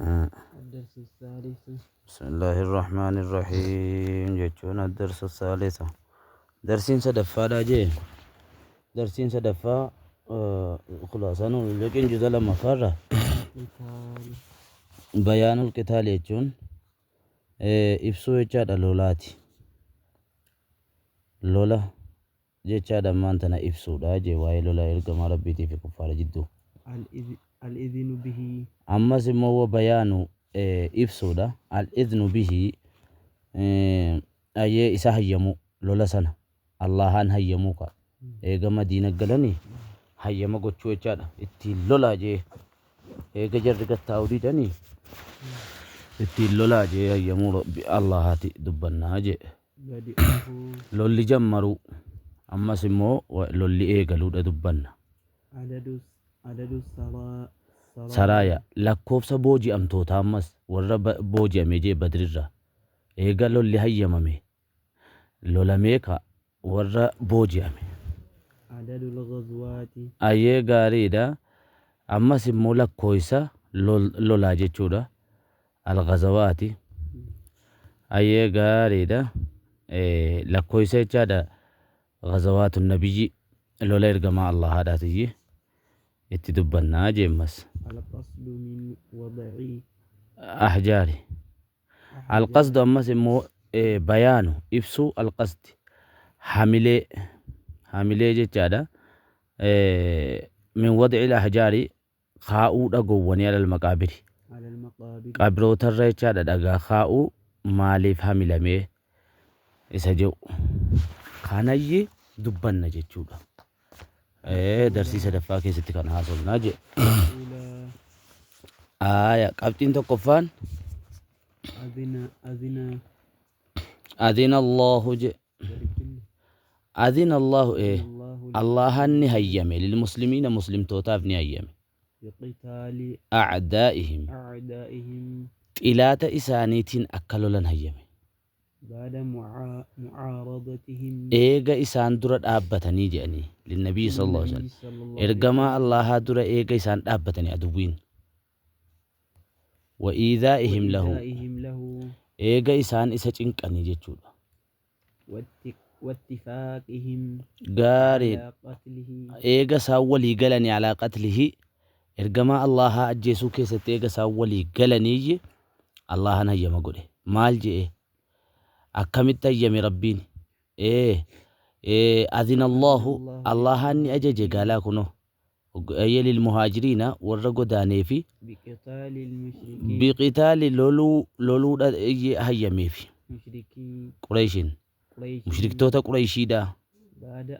الدرس الثالث. بسم الله الرحمن الرحيم jechuun الدرس الثالث darsiin sadaffaadha jee. Darsiin sadaffaa khulaasaan yookiin juza lammaffaarra القتال. Bayaanul qitaal jechuun ibsuu jechaadha lolaati. Lola jechaadha ammaan tana ibsuudha jee, waa'ee lola ergamaa rabbiitii fi kuffaara jidduu. الإذن به. Ammas immoo wa bayaanu ibsuudha al-idhnu bihi, ayyee isa hayyamuu, lola sana Allahaan hayyamuu ka eega Madiina galanii hayyama gochuu jechaadha, ittiin lolaa jee, eega jarri gattaa'uu didanii ittiin lolaa jee hayyamuu rabbi Allahaati dubbannaa jee. بدءه. Lolli jammaruu, ammas immoo lolli eegaluudha dubbanna. عدد السرايا. Saraaya, lakkoofsa booji'amtootaa, ammas warra booji'ame jee Badrirraa eega lolli hayyamame lolamee ka warra booji'ame. عدد الغزوات. Ayyee, gaariidha. Ammas immoo lakkoofsa lolaa jechuudha, alghazawaati. Ayyee, gaariidha. Lakkoofsa jechaadha ghazawaatu nabiyyi, lola ergamaa Allahaadhaatiyyi itti dubbannaa jeemmas. القصد من وضع ahjaari. Alqasdu, ammas immoo bayaanu ibsuu alqasdi, hamilee, hamilee jechaadha, min wadci ahjaari, kaa'uu dhagoowwanii alal maqaabiri على المقابر qabrootarra jechaadha, dhagaa kaa'uu maaliif hamilamee isa jedhu kanayyi dubbanna jechuudha. Darsii sadaffaa keessatti kan haasofnaa jedhe. الأولى. Aaya, qabxiin tokkoffaan. أذن أذن أذن الله je. أذن الله الله Allahan ni hayyame, للمسلمين muslimtootaaf ni hayyame, بقتال أعدائهم أعدائهم xilaata isaaniitiin akka lolan hayyame. بعد معارضتهم Eega isaan dura dhaabbatanii jedhanii, للنبي صلى الله عليه وسلم النبي صلى الله عليه ergamaa Allahaa dura eega isaan dhaabbatanii aduwwiin, وإيذائهم له وإيذائهم له eega isaan isa cinqanii jechuudha. واتفاقهم Gaariin على قتله eega isaan walii galanii على قتله, ergamaa Allahaa ajjeesuu keessatti eega isaan walii galanii Allahan hayyama godhe. Maal je'e? Akkamitti hayyame rabbiin? Ee, أذن الله Allahan ni ajaje gaalaa kunoo ayya للمهاجرين warra godaanee fi بقتال المشركين بقتال loluu, loluudha hayyameefi مشركي Qureeshin قريش mushriktoota Qureeshiidha بعد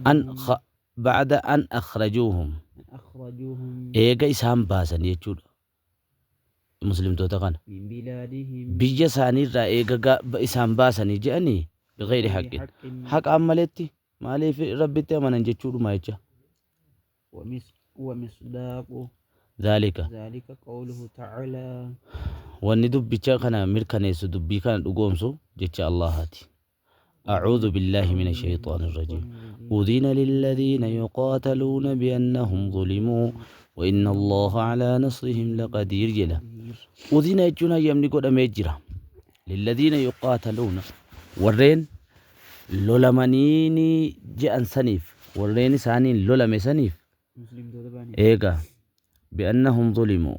أن أخراجهم بعد أن أخرجوهم أن أخرجوهم eega isaan baasan jechuudha muslimtoota kana من بلادهم biyya isaaniirraa eega isaan baasanii je'anii بغير حق حق haqaan maletti. Maaliif? Rabbitti amanan jechuudhuma jecha. ومصداق ذلك ذلك قوله تعالى wanni dubbicha kana mirkaneessu, dubbii kana dhugoomsu jecha Allahaati. أعوذ بالله من الشيطان الرجيم. أذن للذين يقاتلون بأنهم ظلموا وإن الله على نصرهم لقدير جلا. أذن jechuun hayyamni godhamee jira, للذين يقاتلون warreen lolamanii je'an saniif, warreen isaaniin lolame saniif. مسلم باني Eega بأنهم ظلموا.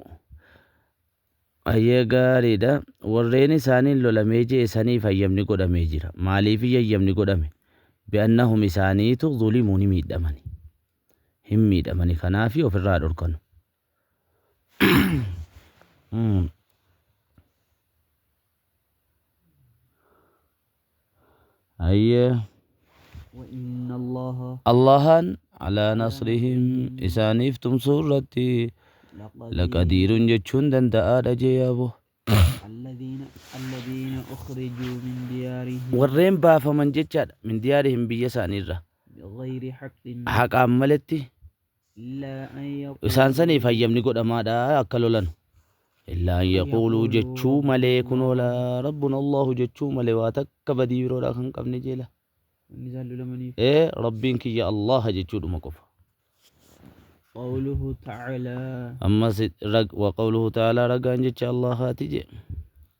Ayyee, gaariidha. Warreen isaaniin lolamee je'e saniif hayyamni godhamee jira. Maaliif hayyamni godhame? بأنهم isaaniitu ظلموا ni miidhamani, hin miidhamani, kanaafi ofirraa dhorkanu. Ayyee. وإن الله Allahan على نصرهم isaaniif tumsuu irratti لقدير لقدير jechuun danda'aadha jee yaabo. الذين أخرجوا من ديارهم Warreen baafaman jechaadha, من ديارهم biyya isaaniirra بغير حق haqaan maletti إلا أن isaan saniif يقولوا hayyamni godhamaadha akka lolan, إلا أن يقولوا jechuu malee kunoo laa ربنا الله jechuu malee waa takka badii biroodhaa kan qabne jeela. Inni isaan lolamaniif Ee, rabbiin kiyya Allaha jechuudhuma qofa. وقوله تعالى Ammas وقوله تعالى ragaan jecha Allahaati jee.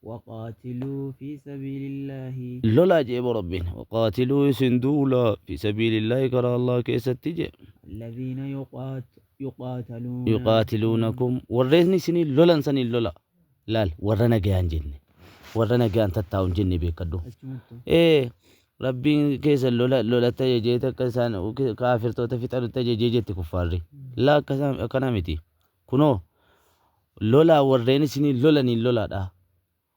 وقاتلوا في سبيل الله Lolaa jee bo Rabbiin. وقاتلوا isin duulaa في سبيل الله karaa Allah keessatti jee. الذين يقاتلونكم يقاتلونكم warreen isinii lolan saniin lola. Laal warra nagayaan jenne. Warra nagayaan tattaa'u hin jenne beekadhu. Achumattu. Ee Rabbiin keessa lola lolatti ajajee takka isaan kaafirtoota fixanutti ajajee jetti kuffaarri. Laa akkana miti. Kunoo lolaa warreen isinii lolaniin lolaadha.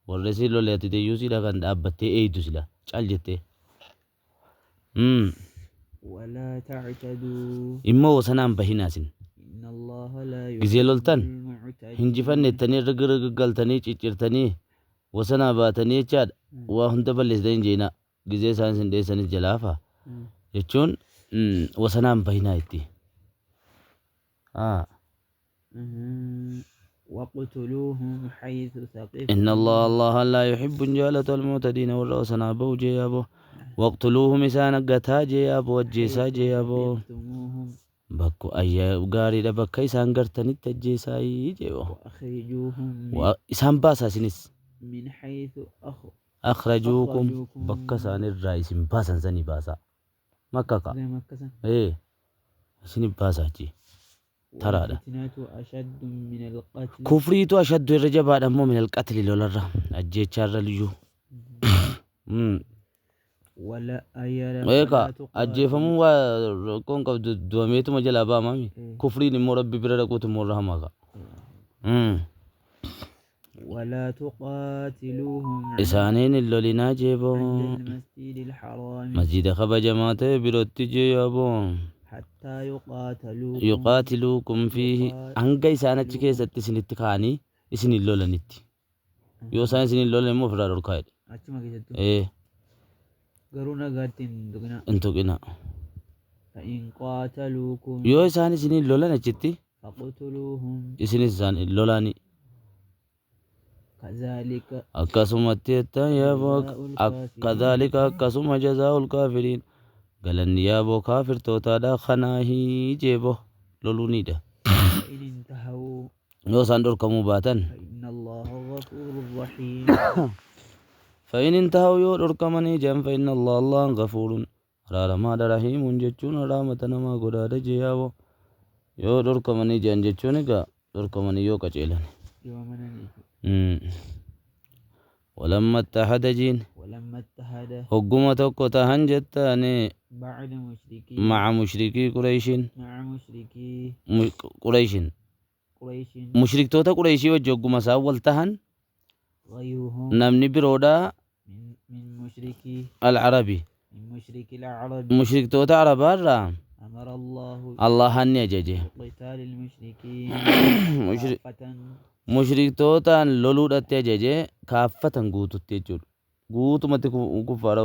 Warra isin lolatti iyyuu sila kan dhaabbattee eeydu sila cal jettee. ولا تعتدوا Immoo wasanaan bahinaa isin. إن الله لا Gizee يحب loltan hinjifanne المعتدين jettanii irra garagaltanii ciccirtanii wasanaa baatanii jechaadha. Waa hunda balleessitanii hin jeenaa. Gizee isaan isin dheessanis jalaafa. Jechuun wasanaan bahinaa itti. وقتلوهم حيث إن الله ثقفتموهم الله لا يحب جالة المعتدين warra wasanaa bahu jee yaaboo. وقتلوهم isaan gataa jee yaaboo ajjeesaa حيث jee yaaboo. ثقفتموهم Bakku ayyaa gaariidha bakka isaan gartanitti ajjeesaa jee boo. وأخرجوهم من Isaan baasaa isinis. من حيث أخرجوكم أخرجوكم bakka isaan irraa isin baasan sanii baasaa. Makka ka'a. زي ما كسن Ee isin baasaa achi. Taraadha. والفتنة أشد من القتل Kufriitu ashaddu irra jabaadha immoo min alqatli lolarra ajjeechaarra liyyuu. ولا أيلا Eegaa فلا تقاتل ajjeefamuun waa rakkoon qabdu du'ameetuma jalaa baamami. إيه. Kufriin immoo rabbi bira dhaquutu immoo irra hamaa ka'a. ولا تقاتلوهم عند Isaaniin hin lolinaa jeeboo. عند المسجد الحرام Masjida kabajamaa ta'e biratti jee yaaboo. حتى يقاتلوكم يقاتلوكم فيه hanga isaan achi يقاتلوكم keessatti isinitti ka'anii isin hin lolanitti. Yoo isaan isin hin lolan immoo ofirraa dhorkaa jedhe. Achuma keessattuu Ee garuu nagaatti hin tuqinaa. hin tuqina. فإن قاتلوكم Yoo isaan isin hin lolan achitti فاقتلوهم isinis isaan hin lolaani. كذلك Akkasumatti jettan yaaboo جزاء الكافرين kadhaalika akkasuma jazaa'ul kaafiriin galanni yaaboo kaafirtootaadha kanaahii jeeboo loluunidha. فإن انتهوا Yoo isaan dhorkamuu baatan فإن الله غفور رحيم فإن انتهوا yoo dhorkamanii jedhan فإن الله الله غفور araaramaadha rahiimuun jechuun araamata namaa godhaadha jee yaaboo yoo dhorkamanii jedhan jechuun egaa dhorkamanii yoo qaceelan. يومنا ولما اتحد jiin ولما اتحد hogguma tokko tahan jettaani بعد مشركي maca mushrikii qureyshiin مع مشركي qureyshin قريش mushriktoota qureyshii wajji hogguma isaan wal tahan غيرهم namni biroodha من من مشركي alcarabi من مشرك العرب mushriktoota arabaarraa أمر الله Allahan ni ajaje بقتال المشركين كافة mushriktootaan loluudhatti ajaje kaaffatan guututti jechuudha. Guutumatti kuffaara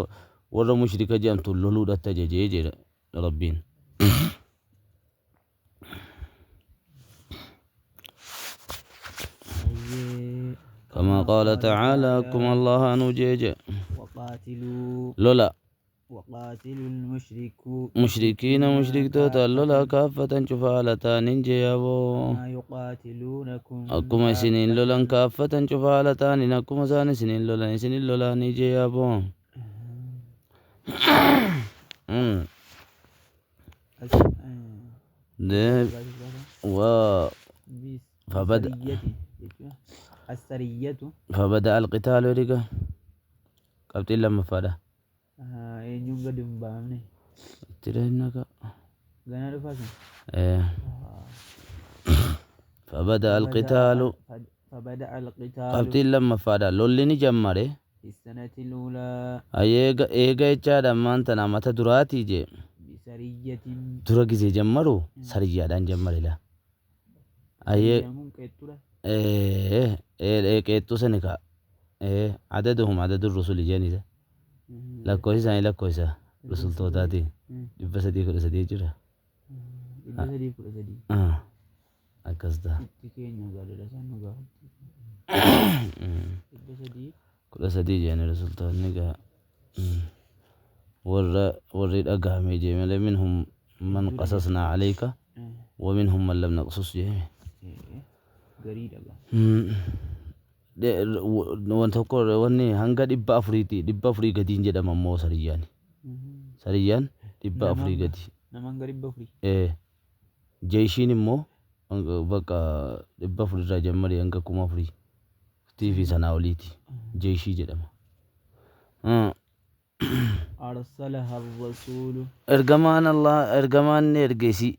warra mushrika jedhamtu loluudhatti ajaje jedha Rabbiin. أي كما كما قال قال تعالى akkuma تعالى Allaha nu jeeje وقاتلوا lola وقاتلوا المشركو mushrikiina المشركين mushriktoota lola كافة kaaffatan cufa haala taaniin jee yaaboo. ما يقاتلونكم Akkuma isiniin lolan كافة kaaffatan cufa haala taaniin akkuma isaan isiniin lolan isiniin lolaanii jee yaaboo. Waa فبدأ السرية السرية فبدأ القتال erga qabxiin lammaffaadha. eenyuun gadi hin baafne Itti dhahina ka. ganaa dhufaa sun فبدأ فبدأ القتال فبدأ القتال qabxiin lammaffaadha. Lolli ni jammare. في السنة الأولى Eega eega jechaadha ammaan tana mata duraatii jee بسرية dura gisee jammaru sariyyaadhaan jammare la. Ayyee سرية mun qeexxudha qeexxuu sani ka. Cadaduhum cadadu rusuli jeen isa. Lakkoofsi isaanii lakkoofsa rusultootaati. 313 jira. 313 Akkas ta'a. Itti keenya gaariidha isaan nu gaafatti 300 13 jedhani rusultoonni egaa warra warri dhagahame jee malee minhum man hedduudha qasasnaa calayka jedhe. ومنهم من لم نقصص jee. Gariidha gaa. Waan tokko wanni hanga 400ti, 400 gadiin jedhama ammoo sariyyaan. Sariyyaan 400 gadi. Nama hanga 400. Jeeshiin immoo bakka 400 irraa jammaree hanga 4000 fi sanaa oliiti. Jeeshii jedhama. أرسلها الرسول Ergamaan Allah ergamaan ni ergeesi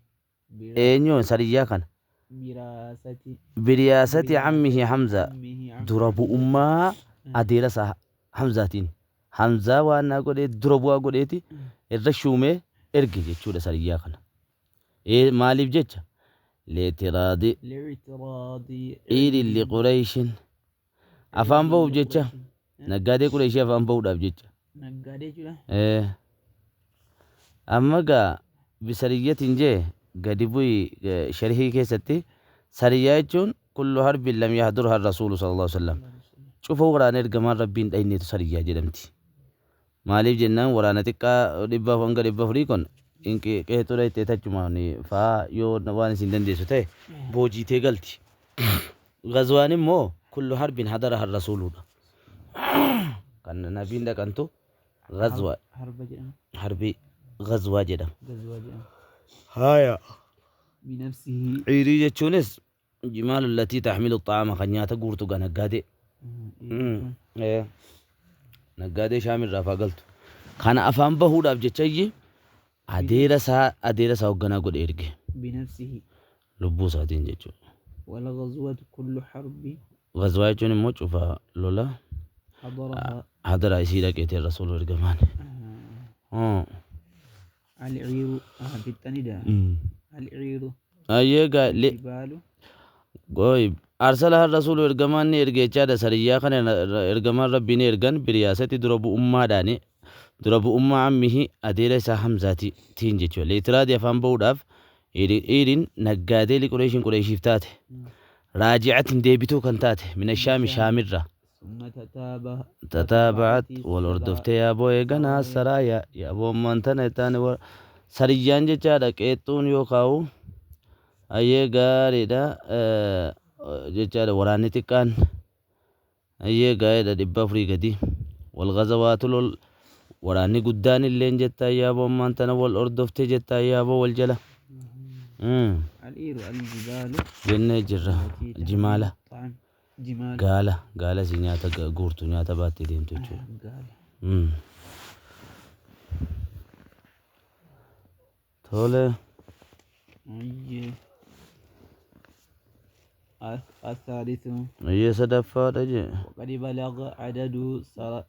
eenyuun sariyyaa kana براسة biriyaasati cammihi Hamza عمه dura bu'ummaa adeera isaa Hamzaatiin Hamzaa waan naa godhee dura bu'aa godheeti irra shuumee erge jechuudha sariyyaa kana. Maaliif jecha leetiraadi لاعتراض ciidin liqureeshin afaan ba'uuf jecha naggaadee Qureeshii afaan ba'uudhaaf jecha. Naggaadee jechuudha. Amma gaa bisariyyatiin jee gadi bu'i sharhii keessatti sariyyaa jechuun kullu harbin lam yahdurha rasuulu sallallahu alaihi wasallam cufa waraana ergamaan rabbiin dhayneetu sariyyaa jedhamti. Maaliif jennaan waraana xiqqaa 400 hanga 400 kun qeexuu ittee tachumaan faa yoo waan isin dandeessu ta'e boojiitee galti. Gazwaan immoo kullu harbin hadaraha rasuuluudha. Kan nabiin dhaqantu gazwaa Harba jedhama. Harbii gazwaa jedhama. Gazwaa jedhama. Haya. بنفسه Ciirii jechuunis jimaalu latii taxmilu xaama kan nyaata guurtu gaa naggaadee. Naggaadee shaamirraa faa galtu. Kana afaan bahuudhaaf jecha iyyi adeera isaa hoogganaa godhe erge بنفسه lubbuu isaatiin jechuudha. والغزوة كل حرب Gazwaa jechuun immoo cufa lola حضرها hadara isii dhaqeetee rasuulu ergamaan. العير بالتندى العير Ayyee gaa الجبال Goy arsalaha rasuulu ergamaan ni erge jechaadha sariyyaa kana ergamaan rabbii ni ergan biriyaasatti dura bu'ummaadhaani dura bu'ummaa ammihi adeera isaa Hamzaatiin jechuudha. Leetiraadii afaan ba'uudhaaf iirin naggaadee liqureeshiin Qureeshiif taate raajicatin deebituu kan taate mina shaami shaamirra ثم تتابع tataabacat wal hordoftee yaaboo eeganaa saraaya yaaboo ammaan tana taane sariyyaan jechaadha qeexxuun yookaa'u ayyee gaariidha jechaadha waraanni xiqqaan ayyee gaariidha 400 gadi wal gazawaatu lol waraanni guddaan illeen jettaa yaaboo ammaan tana wal hordoftee jettaa yaaboo wal jala العير الجبال jennee jirra التي تحمل jimaala الطعام جمال gaala gaala si nyaata guurtu nyaata baattee deemtu jechuudha. قال Tole. أي الثالث Ayyee sadaffaadha jee. وقد بلغ عدد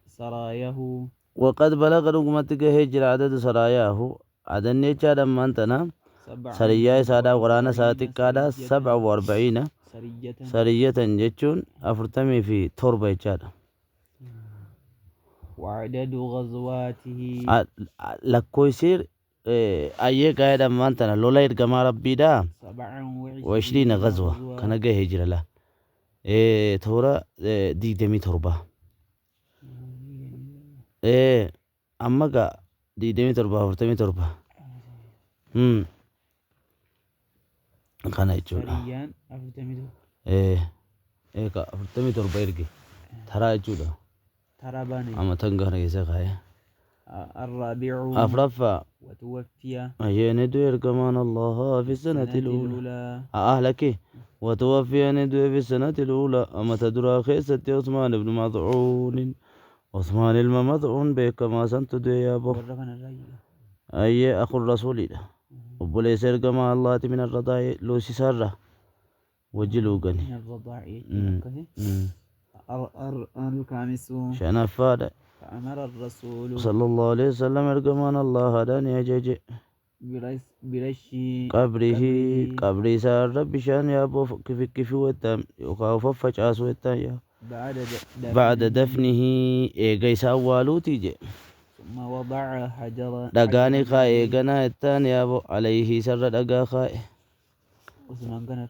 سراياه وقد بلغ dhugumatti gahee jira adadu saraayaahu adanni jechaadha ammaan tana سبعا sariyyaa isaadha waraana isaa وأربعين xiqqaadha سرية 47 سرية sariyyatan jechuun 47 jechaadha. وعدد غزواته Lakkoofsi ayyee gaa'eedha ammaan tana lola ergamaa rabbiidha 27 washriina gazwa غزوة kana gahee jira la toora 27 amma gaa 27 47 kana jechuudha. سريان أفتمد Eega 47 erge taraa jechuudha. ترباني Amma tan kana keessa kaa'e. الرابع Afraffaa وتوفي ayyee ni du'e ergamaan Allaha fi السنة sanati luula. الأولى Ahlaki وتوفي ni du'e fi sanati luula amata duraa keessatti Usmaan ibnu Madcuunin Usmaan ilma Madcuun beekamaa santu du'e yaaboo. ورقنا الرأي Ayyee akun rasuulidha. Obboleessa ergamaa Allaati min arradaa'i loosisaarra wajji luugani. من الرضاع الخامس Shanaffaadha. فأمر الرسول صلى الله عليه وسلم ergamaan Allahaadha ni ajaje. برش قبره قبره qabrii isaa irra bishaan yaaboo kifikkifii wettaan yookaan faffacaasu wettaan yaa. بعد بعد دفنه دفنه eega isaa awwaaluuti je. ثم وضع حجرا Dhagaani حجرا kaa'e عليه eeganaa ettaan yaaboo alayhi isarra dhagaa kaa'e. عثمان كان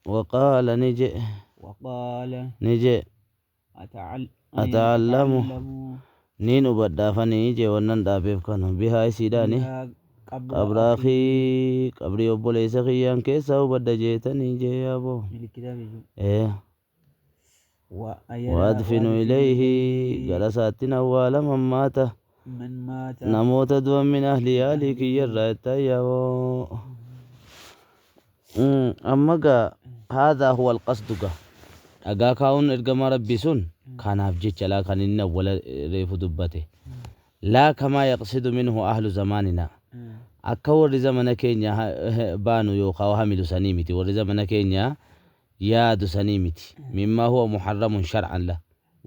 وقال ni je وقال ni je أتعلم أتعلم niin hubadhaafanii je wannan dhaabeef kana bihaa isiidhaani بها قبر qabra أخي akii qabrii obboleessa kiyyaan keessaa hubadha jeetanii jee yaaboo ملكتا بيجو ee وأيلا waadfinu وأدفن ilayhi إليه gara isaattin awwaala man maata من مات namoota du'an min ahli من yaalii أهله kiyyarraa jettaa yaaboo amma gaa haadhaa huwa alqasdu gaa dhagaa kaa'uun ergamaa rabbii sun kanaaf jecha laa kan inni awwala reefu dubbate laa kamaa yaqsidu minhu ahlu zamaaninaa akka warri zamana keenya baanu yookaan hamilu sanii miti warri zamana keenya yaadu sanii miti mimmaa huwa muharramun shar'an la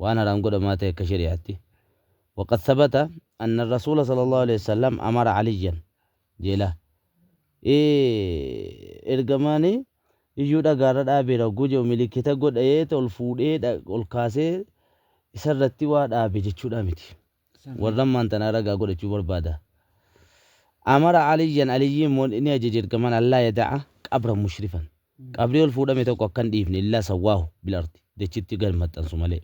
waan haraam godhamaa ta'e akka shari'aatti وقد ثبت أن الرسول صلى الله عليه وسلم أمر عليا جلا إيه إرجماني iyyuu dhagaarra dhaabeera hogguu jedhu milikkita godhee ol fuudhee ol kaasee isarratti waa dhaabe jechuudha miti. Warra ammaan tanaa ragaa godhachuu barbaada. Amara aliyyan aliyyiin immoo ni ajaje ergamaan allaa yada'a qabra mushrifan. Qabrii ol fuudhame tokko akka hin dhiifne illaa sawwaahu bilardi dachitti gad maxxansu malee.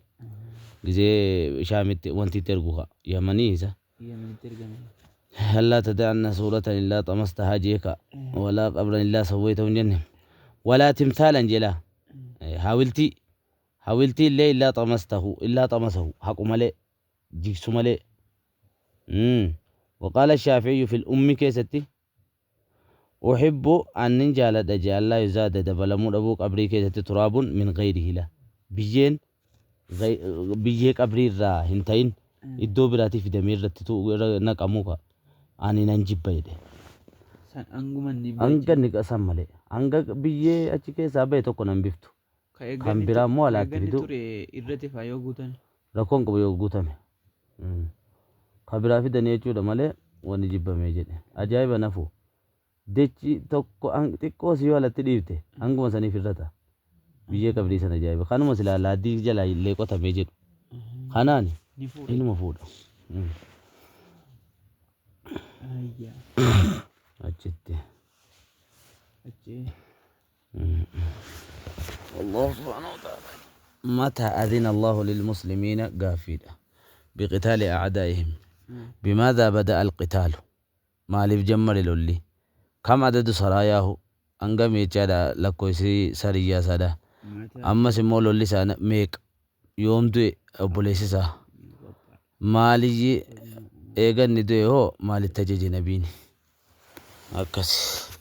Gizee shaamitti wanti itti ergu ka'a yamanii isa. يمن ترجمة ألا تدعن صورة إلا طمستها جيكا ولا قبرا إلا سويته جنة ولا تمثالا جلا حاولتي حاولتي اللي إلا طمسته إلا طمسه حق ملئ جيكس ملئ. وقال الشافعي في الأم كيستي أحب أن ننجال دجال لا يزاد دبلمون أبوك قبري كيستي تراب من غيره لا بيجين بيجي قبري را هنتين iddoo biraatiif fidamee irratti naqamuuka ani nan jibba jedhe. San anguma inni Hanga inni qasan malee hanga biyyee achi keessaa bahe tokko nan biftu kan biraa immoo alaatti fidu ture irratti faa yoo guutan rakkoon qabu yoo guutame. Kan biraa fidanii jechuudha malee wanni jibbamee jedhe. Ajaa'iba nafu dechi tokko xiqqoo si yoo alatti dhiifte hanguma saniif irrata biyyee qabrii sana ajaa'iba kanuma silaa laaddii jalaa illee qotamee jedhu kanaan ni fuudha. Inuma fuudha. Ayyaa Achitti. achi الله سبحانه وتعالى متى أذن الله للمسلمين قافيدة بقتال أعدائهم بماذا بدأ القتال ما لف جمر لولي كم عدد سراياه أنقم يجادا لكويسي سريا سادا متى أما سمو لولي سانا ميك يوم دوي أبوليسي سا مالي إيغان ندوي هو مالي تجيجي نبيني أكس.